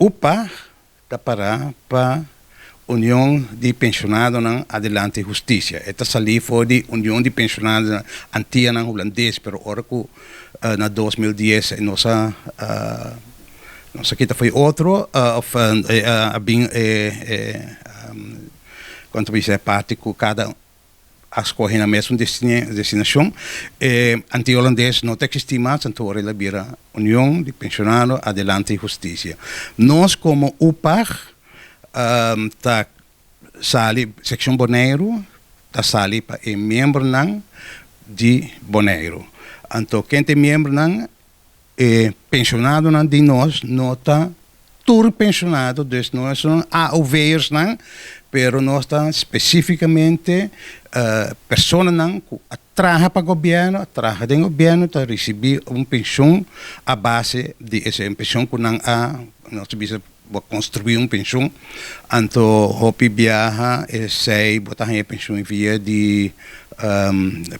UPAH ta para pa Union di Pensionadonan Adelante Hustisia. E ta sali for di Union di Pensionadonan Antianan Hulandes, pero ora ku na 2010 nos a nos a kita fo'i otro of a bin e kon ta bisa e parti ku kada a skohe nan mesun destinashon. E Antia Hulandes no ta eksistí mas, anto ora el a bira Union di Pensionado Adelante Hustisia. Nos komo UPAH ta sali, Sekshon Boneiru ta sali pa e miembronan di Boneiru. Anto ken ta e miembronan? E pensionadonan di nos no ta tur pensionado, dus no esun AOV'ersnan, pero nos ta specificamente personanan cu a traha pa gobierno, a traha den gobierno, ta ricibi un pension a base di esey, un pension cu nan a, nos ta bisa bo a construi un pension, anto hopi biaha esey bo ta haña e pension via di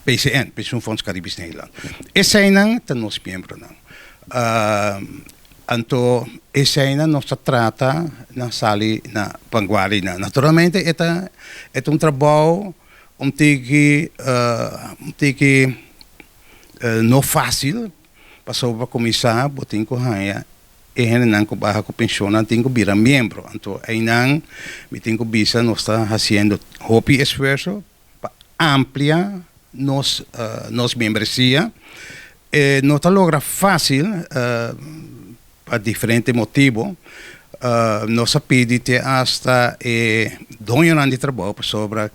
PCN, Pensioenfonds Caribisch Nederland. Eseynan ta nos miembronan. Anto eseinan nos ta trata na sali na vanguardia. Naturalmente e ta un trabou un tiki no fácil, pasobra pa kuminsá bo tin ku haña e hendenan ku baha ku penshonnan tin ku bira miembro. Anto einan mi tin ku bisa nos ta hasiendo hopi esfuerso pa amplia nos membresia. No ta logra fásil pa diferente motibu. Nos a pidi te asta e doñonan di trabou pasobra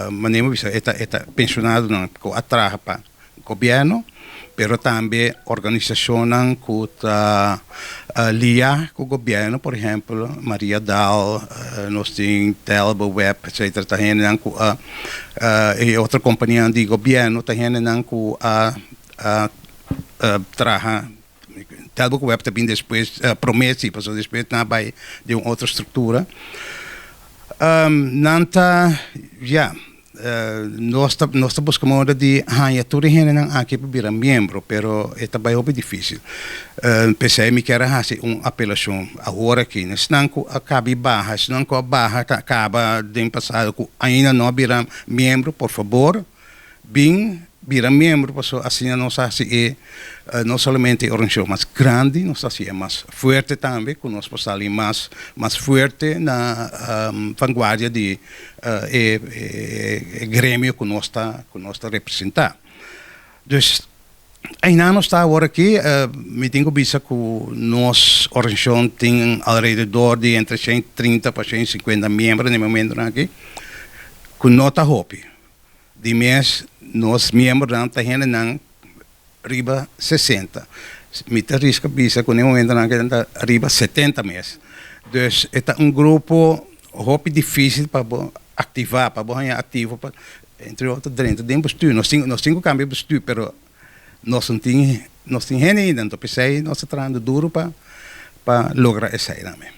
manera mi bisa e ta pensionadonan ku a traha pa gobièrnu, pero tambe organisashonnan ku ta lia ku gobièrnu, por ehèmpel Mariadal, nos tin Telbo, WEB, etcetera, ta hendenan ku a e otro kompanianan di gobièrnu ta hendenan ku a traha. Telbo ku WEB ta bin despues, promé si, pasobra despues nan a bai den un otro struktura. Nan ta, ya, nos ta buska moda di haña tur e hendenan aki pa bira miembro, pero e ta bai hopi difísil. P'esei mi kier a hasi un apelashon awor aki na esnan ku a kabi baha, esnan ku a baha ta kaba den pasado ku ainda no a bira miembro, por fabor bin bira miembro, pasobra asina nos a hasi e no solamente e organisashon mas grandi, nos ta hasi e mas fuerte tambe, ku nos por sali mas fuerte na vanguardia di e gremio ku nos ta representá. Dus einan nos ta awor aki. Mi tin ku bisa ku nos organisashon tin alrededor di entre 130 pa 150 miembro na e momentonan aki, ku no ta hopi. Di mes nos miembronan ta hendenan riba 60. Mi ta riska bisa ku na e momentonan aki nan ta riba 70 mes. Dus e ta un grupo hopi difísil pa bo aktivá, pa bo haña aktivo pa entre otro drenta den bestuur. Nos tin ku kambia bestuur, pero nos tin hende ainda, anto p'esei nos ta trahando duro pa logra esei tambe.